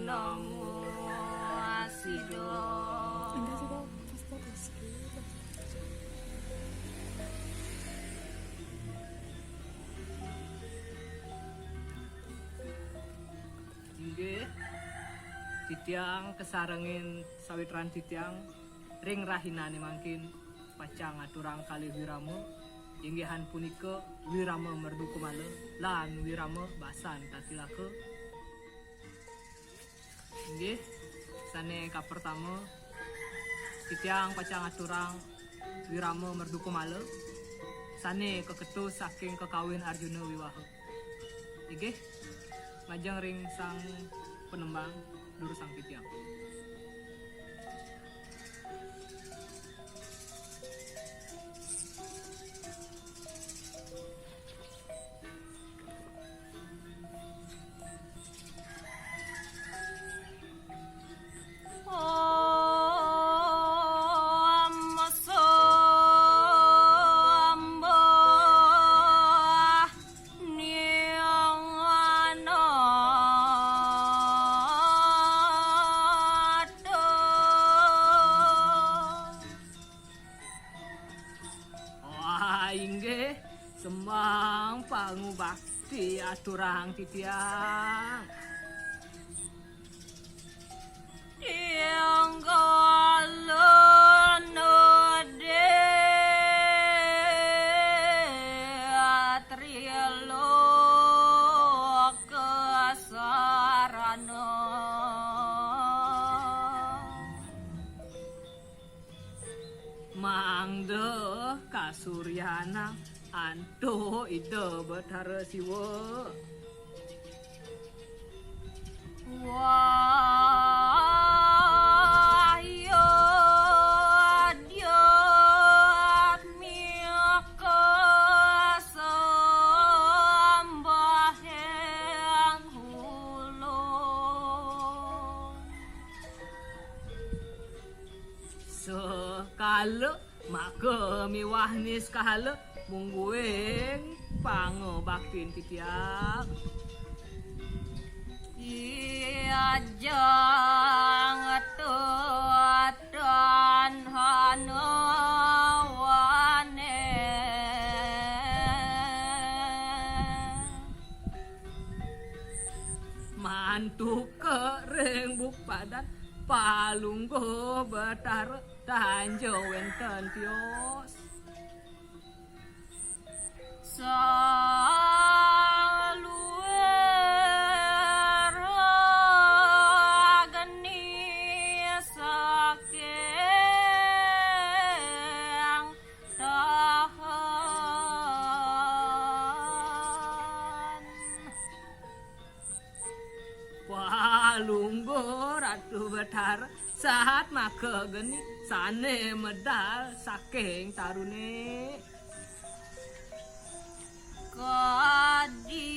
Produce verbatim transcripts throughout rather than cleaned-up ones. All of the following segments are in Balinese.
Namo Siddham. Inggih, titiang kasarengin sawitran titiang ring rahinane mangkin pacang ngaturang kalih wirama, inggihan punika wirama merdukamala lan wirama basan tatilaka. Inggih, sane kapertama, titiang pacang ngaturang wirama merdukamala sane kaketus saking kakawin Arjuna Wiwaha. Inggih, majeng ring sang panembang, durusang titiang. Wah, inggih, sembang pangubakti aturang titiang. Inggalana de triloka sarana. Mangda kasuryanang antuk Ida Betara Siwa. Wahyu adhyatmika sembahing ulung. Sekala maka miwah niskala mungguing pangubaktin titiang. Ajang tutan hanawane. Mantuka ring bupadan Palungguh Betara tanja wenten tios. Saluir geni saking tahan. Palungguh Ratu Betara sahat maka geni sane medal saking tarune. Kadi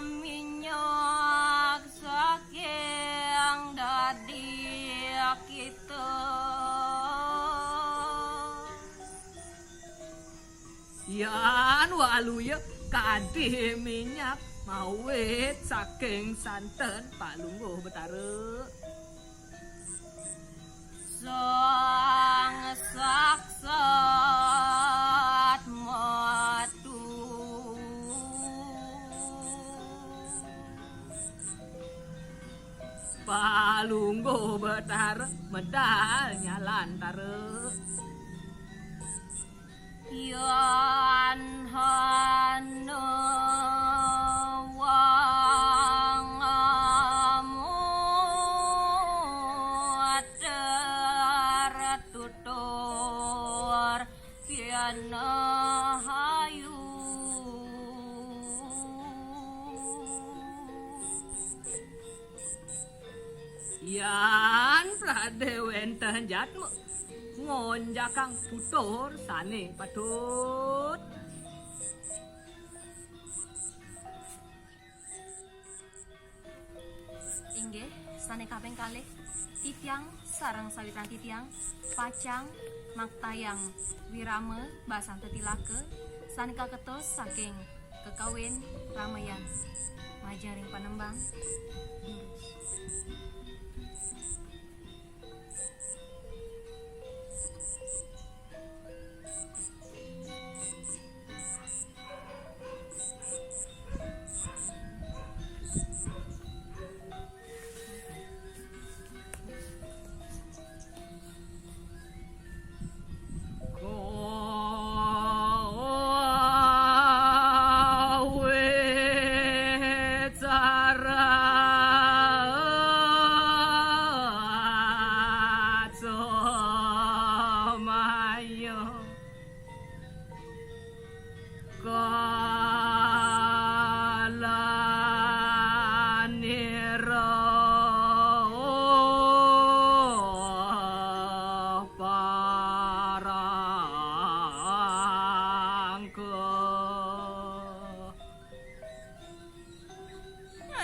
minyak saking dadi kita. Yan waluya kadi minyak mawit saking santen Palungguh Betara. Sang saksat metu. Palungguh Betara medal nyalantara. Yan hana wangamu tertutur pian hayu. Yan prade wenten jatma ngonjakang putur sane patut. Inggih, sane kaping kalih, titiang sareng sawitran titiang pacang maktayang wirama basan tetilaka sane kaketus saking kekawin Ramayan. Jaring panembang.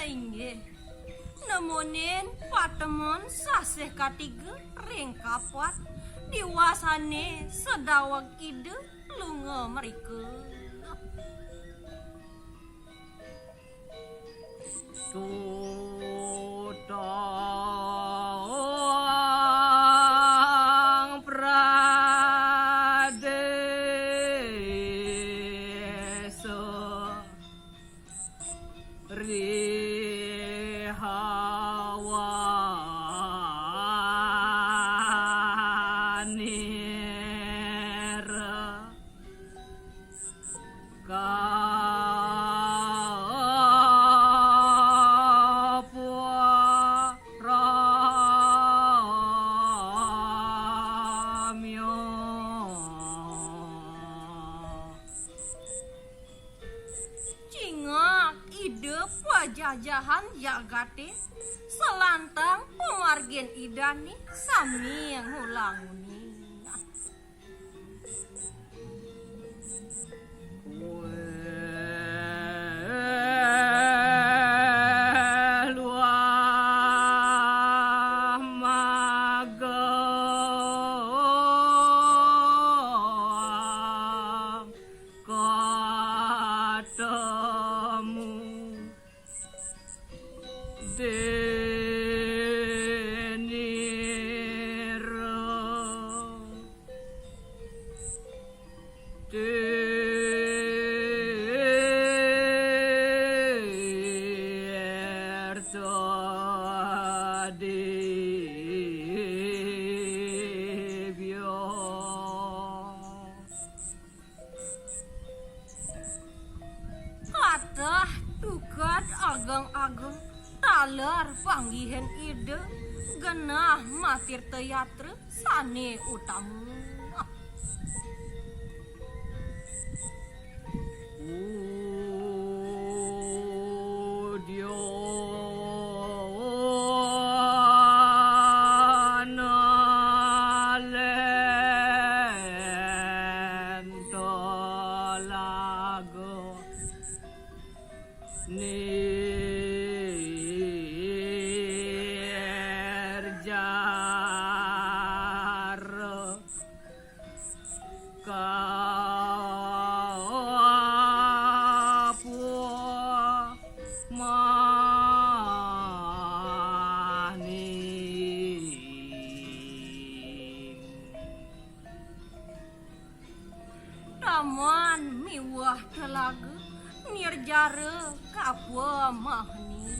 Inggih, nemonin patemon sasih katiga ring kapat diwasané sadaweg Ida lunga mrika. Cingak Ida pajajahan jagaté, salantang pamargin Idané sami ngulanguni. Kathah tukad ageng-ageng taler panggihin Ida, genah matirta yatra sané utama. Taman miwah telaga nirjara kapamahni.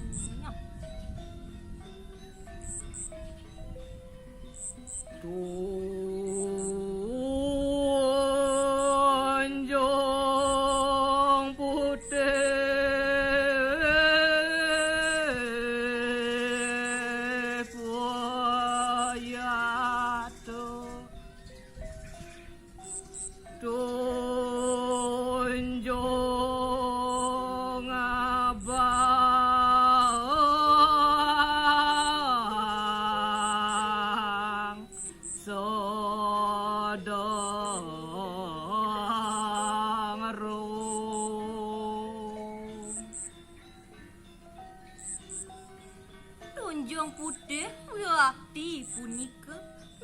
Tunjung Putih wiakti punika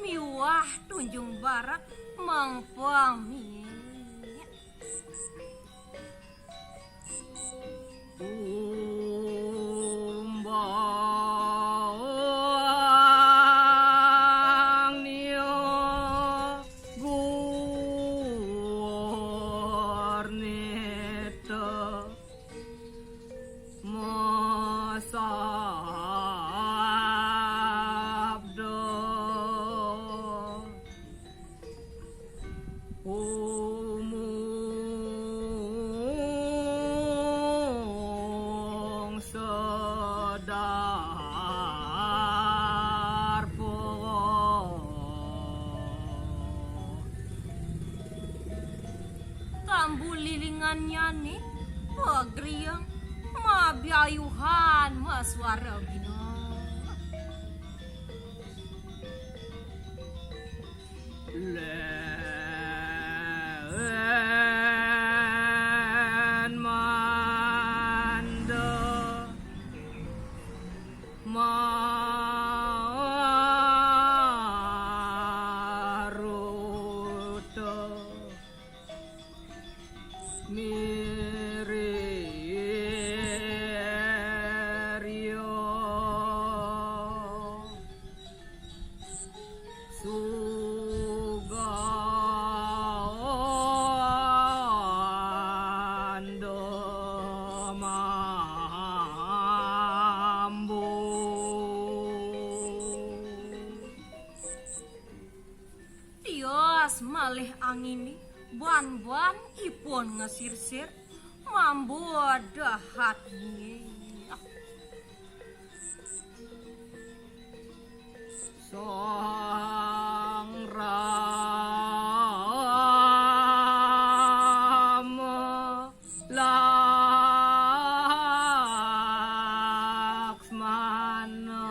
miwah Tunjung Barak mangpang miik. Masabda umung sedarpa. Tambulilingannyane pagriang mabiayuhan masuara bina. Len manda maruta. Mirirya suganda mambu. Tias malih angine, ban-ban ipun ngasirsir, mambu dahat nggih. Sang Rama Laksmana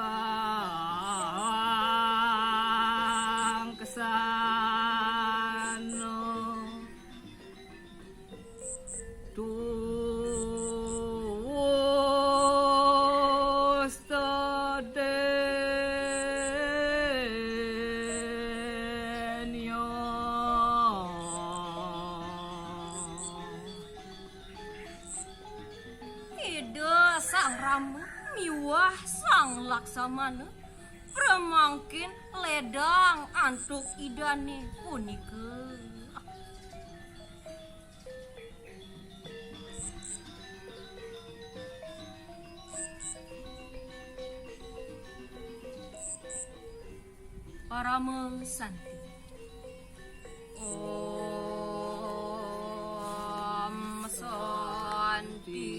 rikang kesana. Tusta denya. Ida Sang Rama miwah Sang Laksamana pramangkin ledang antuk idane punika. Parama Santi. Om Santi.